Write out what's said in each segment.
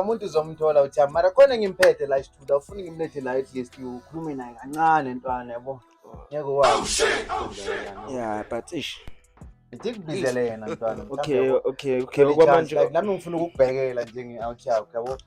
Umuntu uzomthola uthi mara khona ngimphethe la isithula, ufuna ngimlethe la, at least ukhulume naye kancane, ntwana, yabo. Ngeke wazi. Yeah, but ish. Ithi kubizele yena, ntwana. Okay, okwamanje like nami ngifuna ukukubhekela njenge-out yakho, yabo.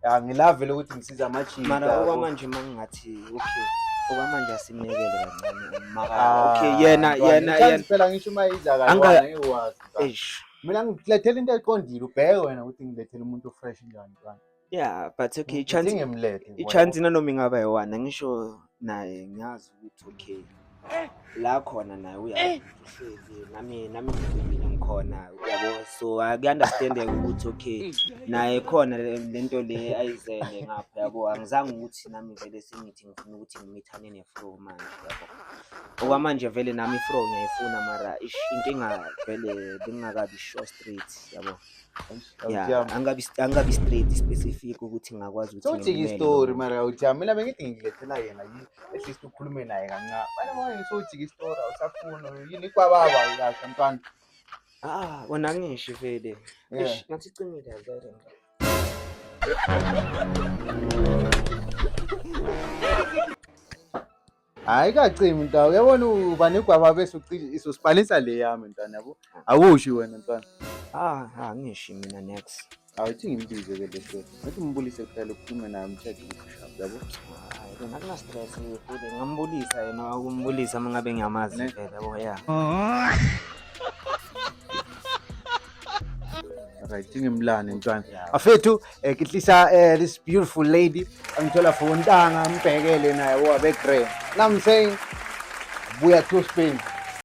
Ya, ngilavele ukuthi ngisiza amajita. Mara yabo. Okwamanje mangingathi okay, okwamanje asimyekele kancane mara Ah, okay, yena ntwana, yena i-chance yena phela ngisho uma iza kayi-one, ngeke wazi, ntwana. Eish. Mina ngilethela into eqondile, ubheke wena ukuthi ngilethele umuntu fresh njani, ntwana. Yeah, but okay, Ngithi i-chance ngimlethe. I-chance nanoma ingaba yiwona, ngisho naye ngiyazi ukuthi okay, la khona naye uyazi ukuthi uhlezi nami mina ngikhona, yabo, so kuya-understandeka ukuthi okay, naye khona lento le ayizele ngapha, yabo. Angizange ukuthi nami vele sengithi ngifuna ukuthi ngimithane ne-fro manje, yabo. Okwamanje vele nami i-fro ngiyayifuna, mara ish, inkinga vele bengingakabi sure straight, yabo. Yeah, angabi straight specific ukuthi ngingakwazi ukuthi Sowujika ngimumele isitori. lo muntu. Mara uthi mina bengithi ngilethela yena at least ukhulume naye kancane. Manje manje sowujika isitori, awusafuni yini ikwababa kahle, mntwana? Ah, wona ngishi vele. Eish, ngathi icimile vele. Hayi, kacimi, mntwana, uyabona uba negwaba bese ucishe isosipalisa le yami, mntwana, yabo. Awushi wena, ntwana. Ah, ah, ngishi mina next. Awuthi ngimbize ke leso. Ngathi umbulise kuphela, ukhulume naye, umcheck ukuthi sharp, yabo. Hayi, yena akuna stress futhi ngambulisa yena, ukumbulisa uma ngabe ngiyamazi Ne? vele, yabo, yeah. Right, ngimlane, ntwana. Yeah. Afethu, ke tlisa this beautiful lady angithola for ntanga mbhekele naye wabe grand. Now I'm saying buya to Spain.